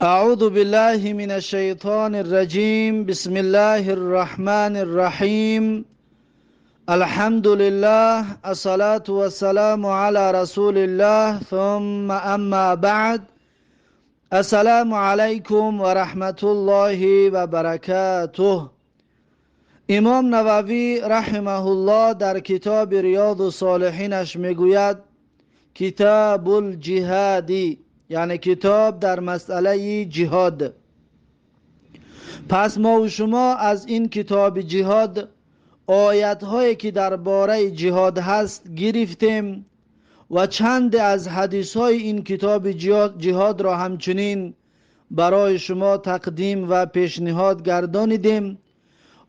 أعوذ بالله من الشيطان الرجيم. بسم الله الرحمن الرحيم. الحمد لله، الصلاة والسلام على رسول الله، ثم أما بعد. السلام عليكم ورحمة الله وبركاته. امام نووی رحمه الله در کتاب ریاض الصالحینش میگوید کتاب الجهاد، یعنی کتاب در مسئله جهاد. پس ما و شما از این کتاب جهاد آیت هایی که درباره جهاد هست گرفتیم و چند از حدیث های این کتاب جهاد را همچنین برای شما تقدیم و پیشنهاد گردانیدیم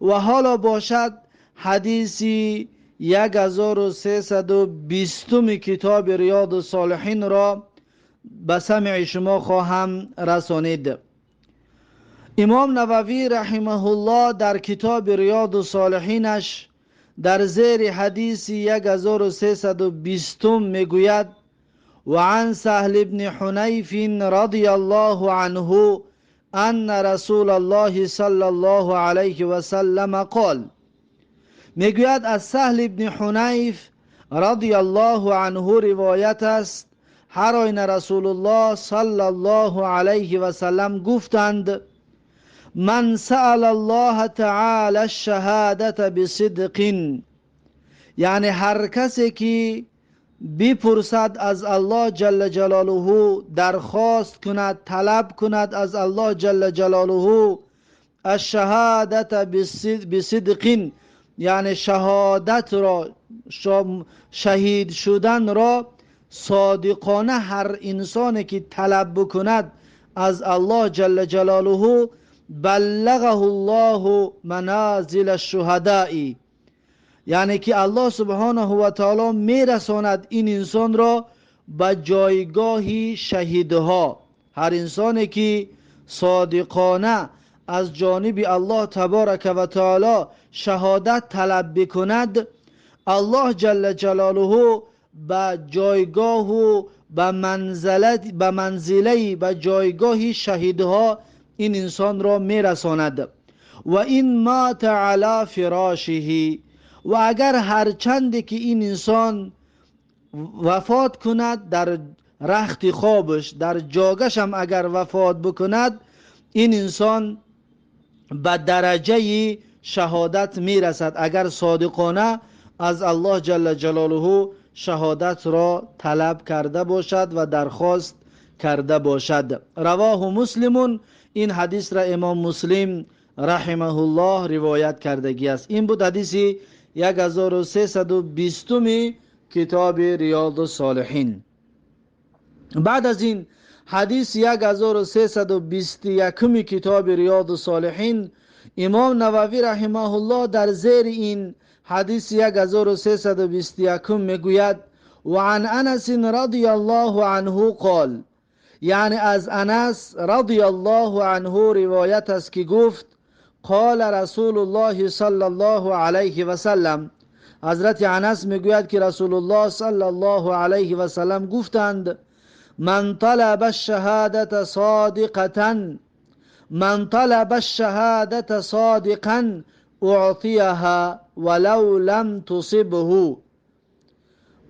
و حالا باشد حدیث 1320 کتاب ریاض الصالحین را به سمع شما خواهم رسانید. امام نووی رحمه الله در کتاب ریاض الصالحینش در زیر حدیث 1320 میگوید: و عن سهل بن حنیف رضی الله عنه ان رسول الله صلی الله علیه و سلم قال. میگوید از سهل بن حنیف رضی الله عنه روایت است، هر آینه رسول الله صلی الله علیه و سلم گفتند: من سأل الله تعالی الشهادة بصدق، یعنی هر کسی که بپرسد از الله جل جلاله، درخواست کند، طلب کند از الله جل جلاله، الشهادة بصدق، یعنی شهادت را، شهید شدن را صادقانه هر انسانی که طلب بکند از الله جل جلاله، بلغه الله منازل الشهداء، یعنی که الله سبحانه و تعالی میرساند این انسان را به جایگاه شهیدها. هر انسانی که صادقانه از جانب الله تبارک و تعالی شهادت طلب بکند، الله جل جلاله به جایگاه و به منزلت، به منزله، به جایگاه شهیدها این انسان را میرساند. و این مات علی فراشه، و اگر هرچند که این انسان وفات کند در رخت خوابش، در جاگش هم اگر وفات بکند، این انسان به درجه شهادت میرسد اگر صادقانه از الله جل جلاله شهادت را طلب کرده باشد و درخواست کرده باشد. رواه مسلم. این حدیث را امام مسلم رحمه الله روایت کردگی است. این بود حدیث 1320 کتاب ریاض الصالحین. بعد از این حدیث 1321 کتاب ریاض الصالحین، امام نووی رحمه الله در زیر این حدیث 1321 میگوید: و عن انس رضی الله عنه قال، یعنی از انس رضی الله عنه روایت است که گفت: قال رسول الله صلی الله علیه و سلم. حضرت انس میگوید که رسول الله صلی الله علیه و سلم گفتند: من طلب الشهادة صادقة، من طلب الشهادة صادقا اعطیها ولو لم تصبه.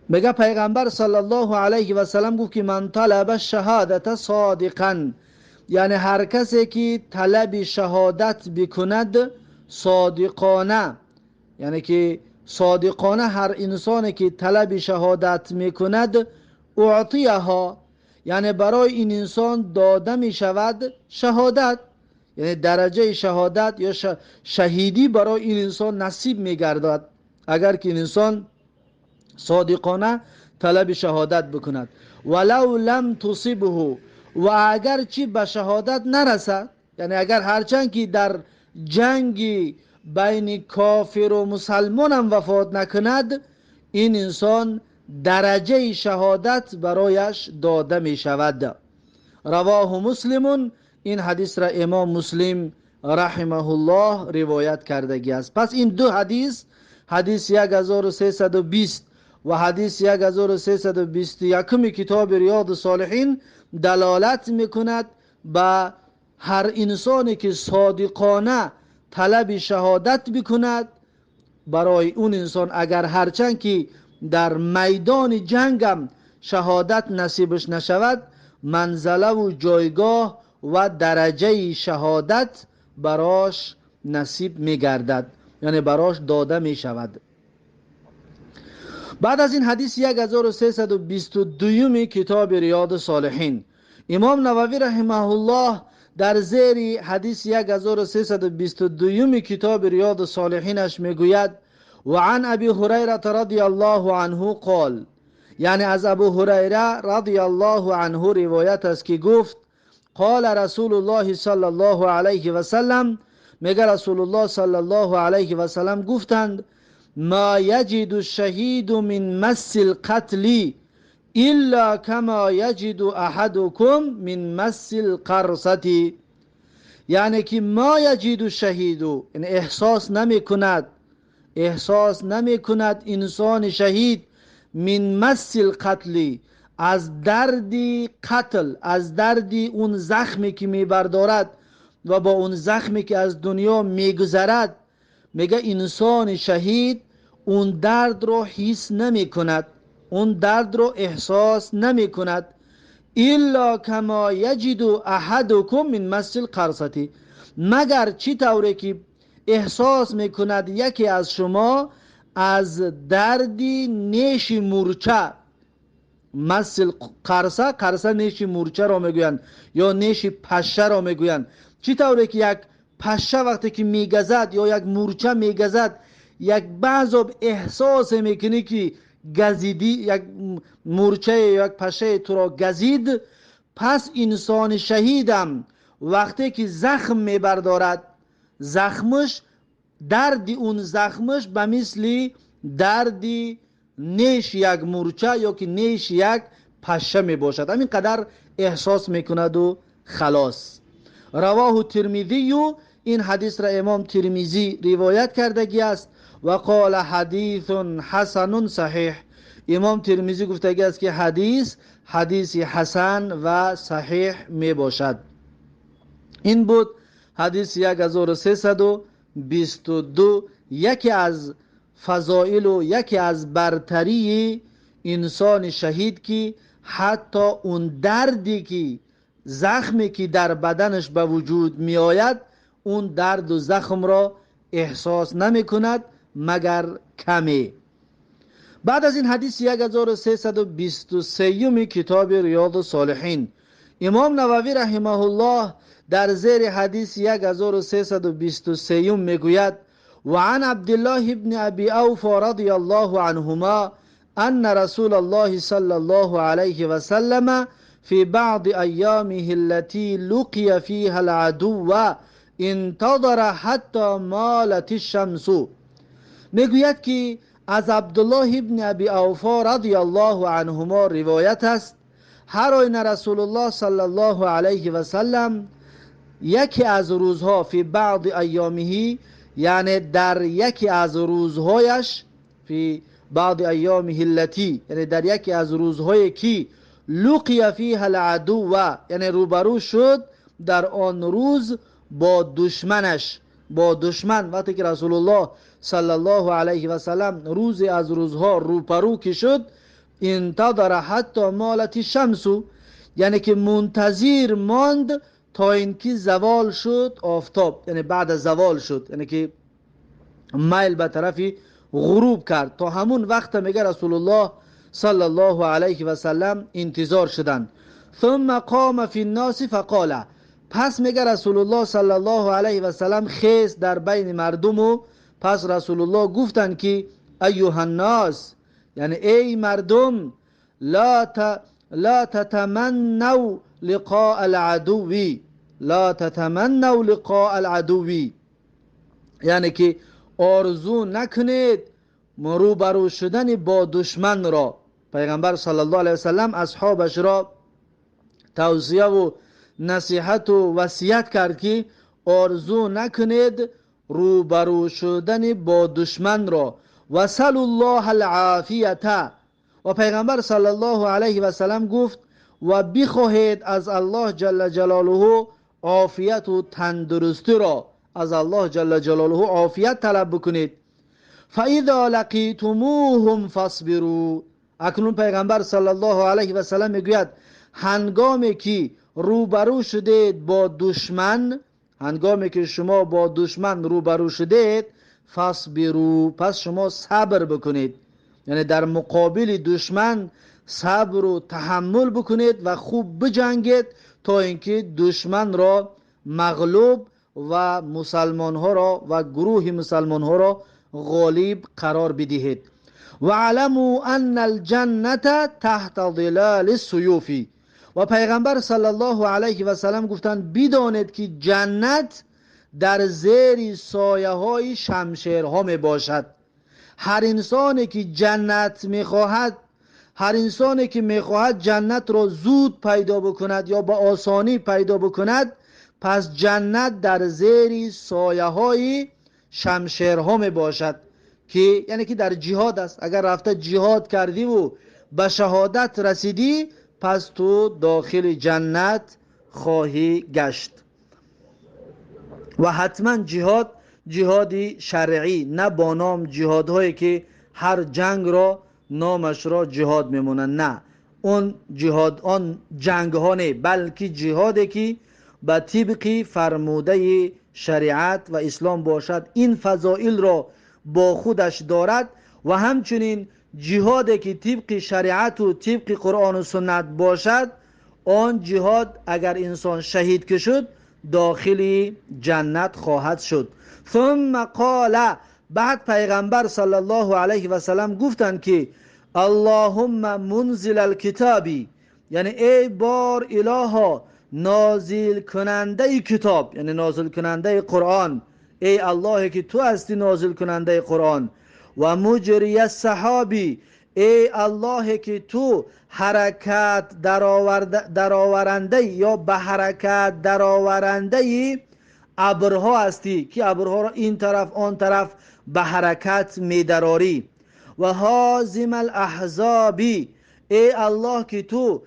میگه پیغمبر صلی الله علیه و سلم گفت که من طلب الشهادة صادقا، یعنی هر کسی که طلب شهادت بکند صادقانه، یعنی که صادقانه هر انسانی که طلب شهادت میکند، اعطیها، یعنی برای این انسان داده می شود شهادت، یعنی درجه شهادت یا شهیدی برای این انسان نصیب می گردد اگر که این انسان صادقانه طلب شهادت بکند. ولو لم تصبه، و اگر چی به شهادت نرسد، یعنی اگر هرچند که در جنگ بین کافر و مسلمان هم وفات نکند، این انسان درجه شهادت برایش داده می شود. رواه مسلم. این حدیث را امام مسلم رحمه الله روایت کردگی است. پس این دو حدیث، حدیث 1320 و حدیث 1321 کتاب ریاض الصالحین، دلالت میکند به هر انسانی که صادقانه طلب شهادت بکند، برای اون انسان اگر هرچند که در میدان جنگم شهادت نصیبش نشود، منزله و جایگاه و درجه شهادت براش نصیب میگردد، یعنی براش داده میشود. بعد از این حدیث 1322 کتاب ریاض صالحین، امام نووی رحمه الله در زیر حدیث 1322 کتاب ریاض صالحینش میگوید: و عن ابی هریره رضی الله عنه قال، یعنی از ابو هریره رضی الله عنه روایت است که گفت: قال رسول الله صلی الله علیه و سلم، میگه رسول الله صلی الله علیه و سلم گفتند: ما یجد الشهید من مس القتل الا کما یجد احدکم من مس القرصة. یعنی که ما یجد الشهید، یعنی احساس نمی کند، احساس نمی کند انسان شهید من مس القتل، از درد قتل، از درد اون زخمی که می بردارد و با اون زخمی که از دنیا می گذرد، میگه انسان شهید اون درد رو حس نمی کند، اون درد رو احساس نمی کند. الا کما یجد احدکم من مس القرصة، مگر چی طوری که احساس می کند یکی از شما از درد نیش مورچه. مس القرصه، قرصه نیش مورچه را میگویند یا نیش پشه را میگویند. چی طوری که یک پشه وقتی که میگزد یا یک مورچه میگزد، یک بعض احساس میکنی که گزیدی، یک مورچه یا یک پشه تو را گزید. پس انسان شهیدم وقتی که زخم میبردارد، زخمش، درد اون زخمش به مثل درد نیش یک مورچه یا که نیش یک پشه میباشد، همین قدر احساس میکند و خلاص. رواه ترمذی، این حدیث را امام ترمذی روایت کردگی است. و قال حدیث حسن صحیح، امام ترمذی گفتگی است که حدیث حدیث حسن و صحیح می باشد. این بود حدیث 1322، یکی از فضائل و یکی از برتری انسان شهید که حتی اون دردی که زخمی که در بدنش به وجود می آید، اون درد و زخم را احساس نمی کند مگر کمی. بعد از این حدیث 1323 کتاب ریاض الصالحین، امام نووی رحمه الله در زیر حدیث 1323 میگوید: و عن عبدالله ابن ابی اوفا رضی الله عنهما ان رسول الله صلی الله علیه و سلم في بعض ایامه التي لقي فيها العدو انتظر حتی مالت الشمس. میگوید که از عبدالله ابن ابی اوفا رضی الله عنهما روایت است، هر آینه رسول الله صلی الله علیه و سلم یکی از روزها، فی بعض ایامه، یعنی در یکی از روزهایش، فی بعض ایامه التي، یعنی در یکی از روزهای که لقی فیها العدو، یعنی روبرو شد در آن روز با دشمنش، با دشمن. وقتی که رسول الله صلی الله علیه و سلم روزی از روزها روبرو که شد، انتظر حتی مالت الشمس، یعنی که منتظر ماند تا اینکه زوال شد آفتاب، یعنی بعد از زوال شد، یعنی که میل به طرف غروب کرد. تا همون وقت میگه رسول الله صلی الله علیه و سلم انتظار شدند. ثم قام فی الناس فقال، پس میگه رسول الله صلی الله علیه و سلم خیز در بین مردم و پس رسول الله گفتند که ایها الناس، یعنی ای مردم، لا تتمنوا لقاء العدو، لا تتمنوا لقاء العدو، یعنی که آرزو نکنید روبرو شدن با دشمن را. پیغمبر صلی الله علیه وسلم اصحابش را توصیه و نصیحت و وصیت کرد که آرزو نکنید روبرو شدن با دشمن را. و سلوا الله العافیة، و پیغمبر صلی الله علیه و سلم گفت و بخواهید از الله جل جلاله عافیت و تندرستی را، از الله جل جلاله عافیت طلب بکنید. فاذا لقیتموهم فاصبروا. اکنون پیغمبر صلی الله علیه و سلم میگوید هنگامی که روبرو شدید با دشمن، هنگامی که شما با دشمن روبرو شدید، فاصبروا، پس شما صبر بکنید، یعنی در مقابل دشمن صبر و تحمل بکنید و خوب بجنگید تا اینکه دشمن را مغلوب و مسلمان ها را و گروه مسلمان ها را غالب قرار بدهید. و علموا ان الجنة تحت ظلال السیوف. و پیغمبر صلی الله علیه و سلم گفتند بدانید که جنت در زیر سایه های شمشیرها می باشد. هر انسانی که جنت میخواهد، هر انسانی که میخواهد جنت را زود پیدا بکند یا با آسانی پیدا بکند، پس جنت در زیر سایه های شمشیرها می باشد، که یعنی که در جهاد است. اگر رفته جهاد کردی و به شهادت رسیدی، پس تو داخل جنت خواهی گشت. و حتما جهاد، جهادی شرعی، نه با نام جهادهایی که هر جنگ را نامش را جهاد میمونند، نه اون جهاد، آن جنگ ها نه، بلکه جهادی که به طبق فرموده شریعت و اسلام باشد، این فضائل را با خودش دارد. و همچنین جهادی که طبق شریعت و طبق قرآن و سنت باشد، آن جهاد اگر انسان شهید که شد، داخل جنت خواهد شد. ثم قال، بعد پیغمبر صلی الله علیه و سلم گفتند که اللهم منزل الکتاب، یعنی ای بار الها نازل کننده کتاب، یعنی نازل کننده قرآن، ای الله که تو هستی نازل کننده قرآن، و مجری السحاب، ای الله که تو حرکت درآورنده یا به حرکت درآورنده ابرها هستی که ابرها را این طرف آن طرف به حرکت میدراری، و هازم الاحزاب، ای الله که تو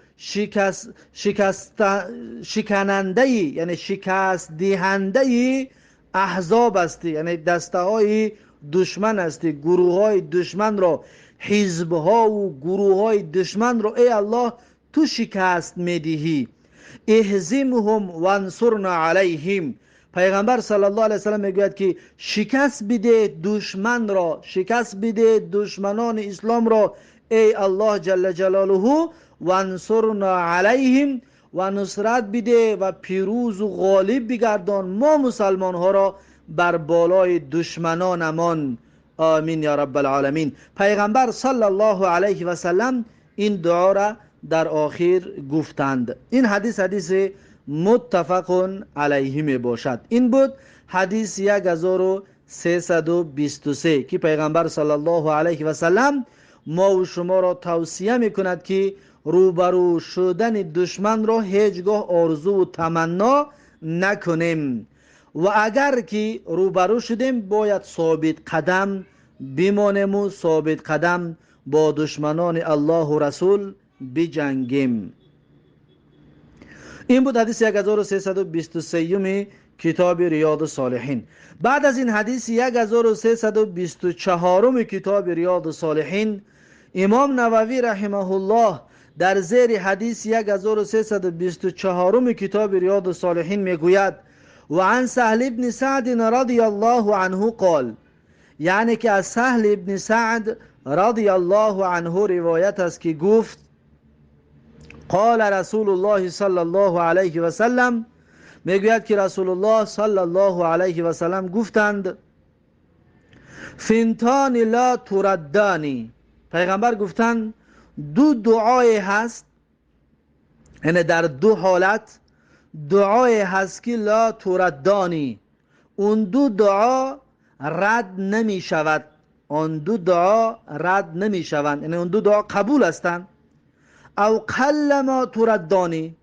شکننده، یعنی شکست دهنده احزاب هستی، یعنی دسته های دشمن هستی، گروه های دشمن را، حزب ها و گروه های دشمن را ای الله تو شکست میدهی. اهزمهم وانصرنا علیهم. پیغمبر صلی الله علیه وسلم میگوید که شکست بده دشمن را، شکست بده دشمنان اسلام را ای الله جل جلاله، وانصرنا علیهم، و نصرت بده و پیروز و غالب بگردان ما مسلمان ها را بر بالای دشمنانمان. آمین یا رب العالمین. پیغمبر صلی الله علیه و سلم این دعا را در آخر گفتند. این حدیث، حدیث متفق علیه می باشد. این بود حدیث 1323 که پیغمبر صلی الله علیه و سلم ما و شما را توصیه می کند که روبرو شدن دشمن را هیچگاه آرزو و تمنا نکنیم و اگر که روبرو شدیم، باید ثابت قدم بمانیم و ثابت قدم با دشمنان الله و رسول بجنگیم. این بود حدیث 1323 کتاب ریاض الصالحین. بعد از این حدیث 1324 کتاب ریاض الصالحین، امام نووی رحمه الله در زیر حدیث 1324 کتاب ریاض الصالحین میگوید: و عن سهل ابن سعد رضی الله عنه قال، یعنی که از سهل ابن سعد رضی الله عنه روایت است که گفت: قال رسول الله صلی الله علیه و سلم، میگوید که رسول الله صلی الله علیه و سلم گفتند: ثنتان لا تردان. پیغمبر گفتند دو دعای هست، یعنی در دو حالت دعای هست که لا تردان، اون دو دعا رد نمی شود، آن دو دعا رد نمی شوند، یعنی اون دو دعا قبول هستند. او قلما تردان،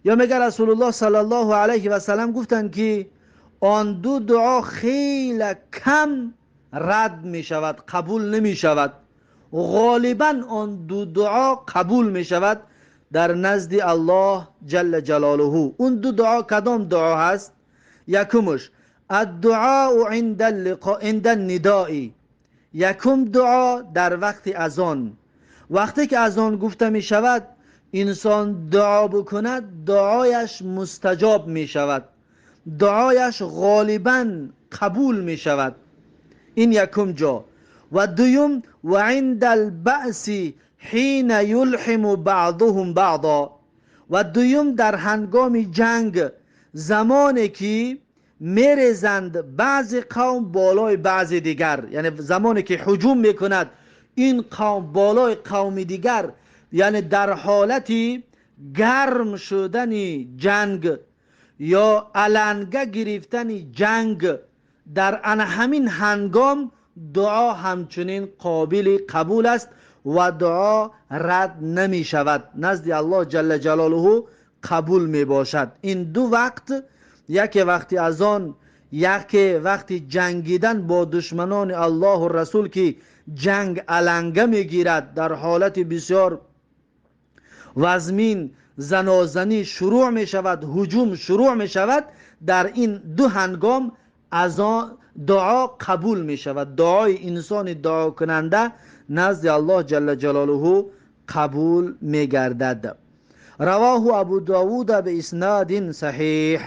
یا میگه رسول الله صلی الله علیه و سلم گفتند که آن دو دعا خیلی کم رد می شود، قبول نمی شود، غالبا آن دو دعا قبول می شود. در نزد الله جل جلاله. اون دو دعا کدام دعا هست؟ یکمش الدعاء عند اللقاء عند النداء، یکم دعا در وقت اذان. وقتی که اذان گفته می شود انسان دعا بکند دعایش مستجاب می شود، دعایش غالبا قبول می شود. این یکم جا. و دوم و عند البأس حین یلحم بعضهم بعضا، و دوم در هنگام جنگ زمانی که میریزند بعضی قوم بالای بعضی دیگر، یعنی زمانی که هجوم میکند این قوم بالای قوم دیگر، یعنی در حالت گرم شدن جنگ یا علنگه گرفتن جنگ، در همین هنگام دعا همچنین قابل قبول است و دعا رد نمی شود، نزد الله جل جلاله قبول می باشد. این دو وقت، یکی وقتی اذان، یکی وقتی جنگیدن با دشمنان الله و رسول که جنگ علنگه می گیرد، در حالت بسیار وزمین زنازنی شروع می شود، هجوم شروع می شود، در این دو هنگام اذان دعا قبول می شود. دعای انسان دعا کننده نزد الله جل جلاله قبول می گردد. رواه ابو داود به اسناد صحیح.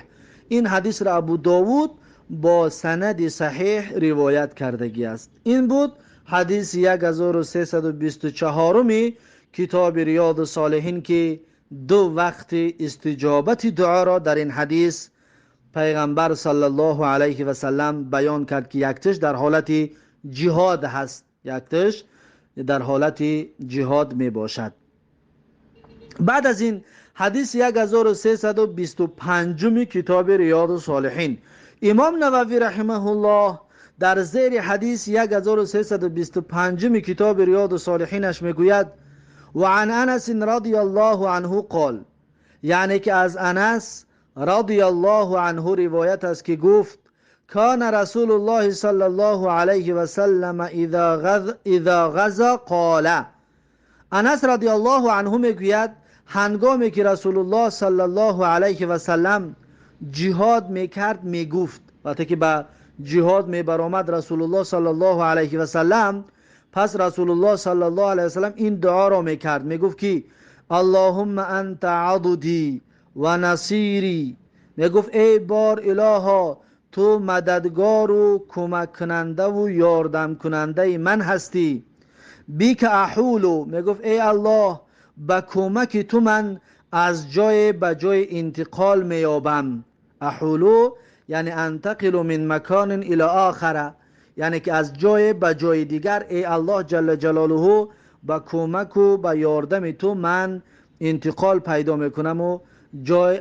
این حدیث را ابو داود با سند صحیح روایت کردگی است. این بود حدیث 1324 کتاب ریاض الصالحین که دو وقت استجابت دعا را در این حدیث پیغمبر صلی الله علیه و سلم بیان کرد که یکتش در حالت جهاد هست، یکتش در حالت جهاد می باشد. بعد از این حدیث 1325 کتاب ریاض الصالحین، امام نووی رحمه الله در زیر حدیث 1325 کتاب ریاض الصالحینش میگوید و عن انس رضی الله عنه قال، یعنی که از انس رضی الله عنه روایت است که گفت کان رسول الله صلی الله علیه و سلم اذا غزا قال. انس رضی الله عنه میگوید هنگامی که رسول الله صلی الله علیه و سلم جهاد میکرد میگفت، وقتی که به جهاد میبرآمد رسول الله صلی الله علیه و سلم، پس رسول الله صلی الله علیه و سلم این دعا را میکرد، میگفت که اللهم انت عضدی و نصیری، میگفت ای بار الها تو مددگار و کمک کننده و یاردم کننده من هستی. بیک احولو، میگفت ای الله به کمک تو من از جای به جای انتقال میابم. احولو یعنی انتقل من مکان الی آخر، یعنی که از جای به جای دیگر ای الله جل جلاله به کمک و به یاردم تو من انتقال پیدا میکنم و جای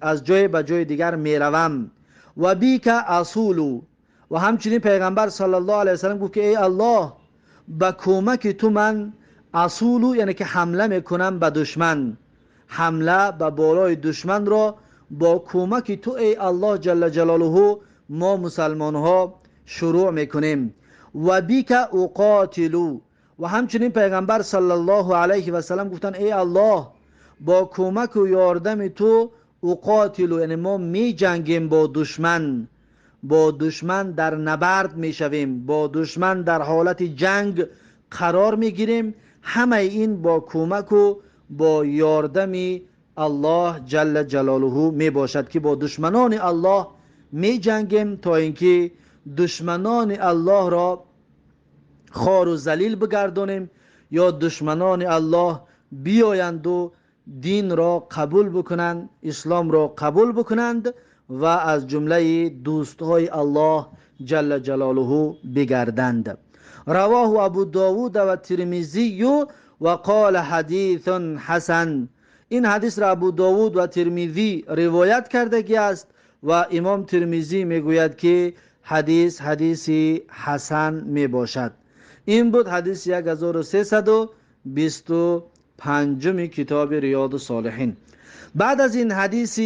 از جای به جای دیگر میروم. و بیک اصولو، و همچنین پیغمبر صلی الله علیه وسلم گفت که ای الله به کمک تو من اصولو یعنی که حمله میکنم به دشمن، حمله به بالای دشمن را با کمک تو ای الله جل جلاله ما مسلمان ها شروع میکنیم. و بیک اقاتلو، و همچنین پیغمبر صلی الله علیه و سلم گفتن ای الله با کمک و یاردم تو اقاتلو یعنی ما می جنگیم با دشمن، با دشمن در نبرد می شویم، با دشمن در حالت جنگ قرار می گیریم. همه این با کمک و با یاردم الله جل جلاله می باشد که با دشمنان الله می جنگیم تا اینکه دشمنان الله را خوار و ذلیل بگردانیم یا دشمنان الله بیایند و دین را قبول بکنند، اسلام را قبول بکنند و از جمله دوستهای الله جل جلاله بگردند. رواه ابو داود و ترمذی و قال حدیث حسن. این حدیث را ابو داود و ترمذی روایت کردگی است و امام ترمذی میگوید که حدیث حدیثی حسن می باشد. این بود حدیث 1325 کتاب ریاض الصالحین. بعد از این حدیث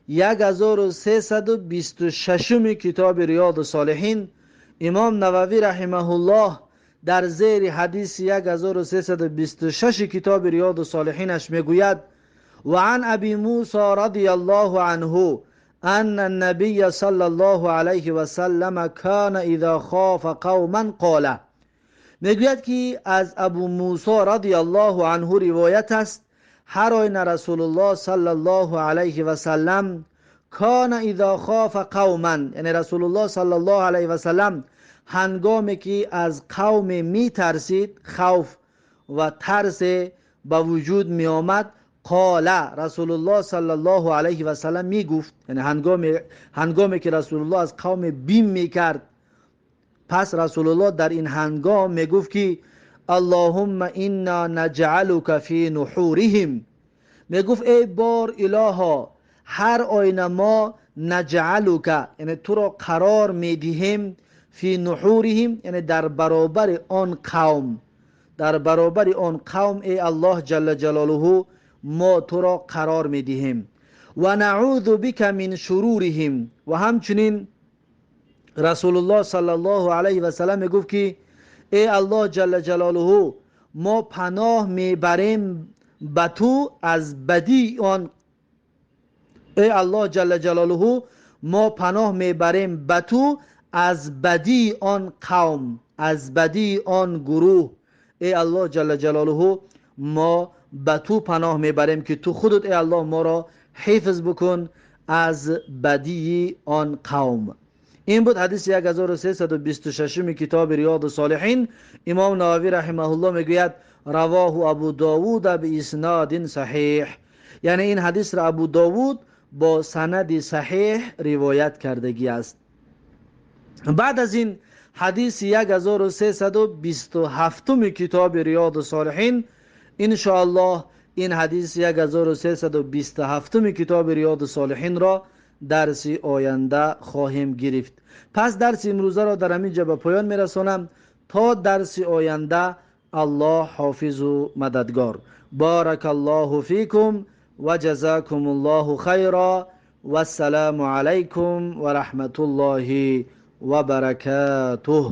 1326 کتاب ریاض الصالحین، امام نووی رحمه الله در زیر حدیث 1326 کتاب ریاض الصالحینش میگوید: و عن ابی موسی رضی الله عنه ان النبی صلی الله علیه و سلم کان اذا خاف قوما قال. میگوید که از ابو موسی رضی الله عنه روایت است، هر آینه رسول الله صلی الله علیه و سلم کان اذا خاف قوما، یعنی رسول الله صلی الله علیه و سلم هنگامی که از قوم می ترسید، خوف و ترس به وجود می آمد، قال رسول الله صلی الله علیه و سلم می گفت، یعنی هنگامی که رسول الله از قوم بیم می کرد، پس رسول الله در این هنگام می گفت که اللهم انا نجعلک فی نحورهم. می گفت ای بار الها، هر آینه ما نجعلک، یعنی تو را قرار می دهیم، فی نحورهم، یعنی در برابر آن قوم، در برابر آن قوم ای الله جل جلاله ما تو را قرار می دهیم. و نعوذ بک من شرورهم. و همچنین رسول الله صلی الله علیه و سلم گفت که ای الله جل جلاله ما پناه میبریم به تو از بدی آن، ای الله جل جلاله ما پناه میبریم به تو از بدی آن قوم، از بدی آن گروه. ای الله جل جلاله ما به تو پناه میبریم که تو خودت ای الله ما را حفظ بکن از بدی آن قوم. این بود حدیث 1326 کتاب ریاض الصالحین. امام نووی رحمه الله میگوید رواه ابو داود به اسناد صحیح، یعنی این حدیث را ابو داود با سند صحیح روایت کردگی است. بعد از این حدیث 1327 کتاب ریاض الصالحین، ان شاء الله این حدیث 1327 کتاب ریاض الصالحین را درس آینده خواهیم گرفت. پس درس امروزه را در همین جا به پایان میرسانم. تا درس آینده الله حافظ و مددگار. بارک الله فیکم و جزاکم الله خیرا و السلام علیکم و رحمت الله و برکاته.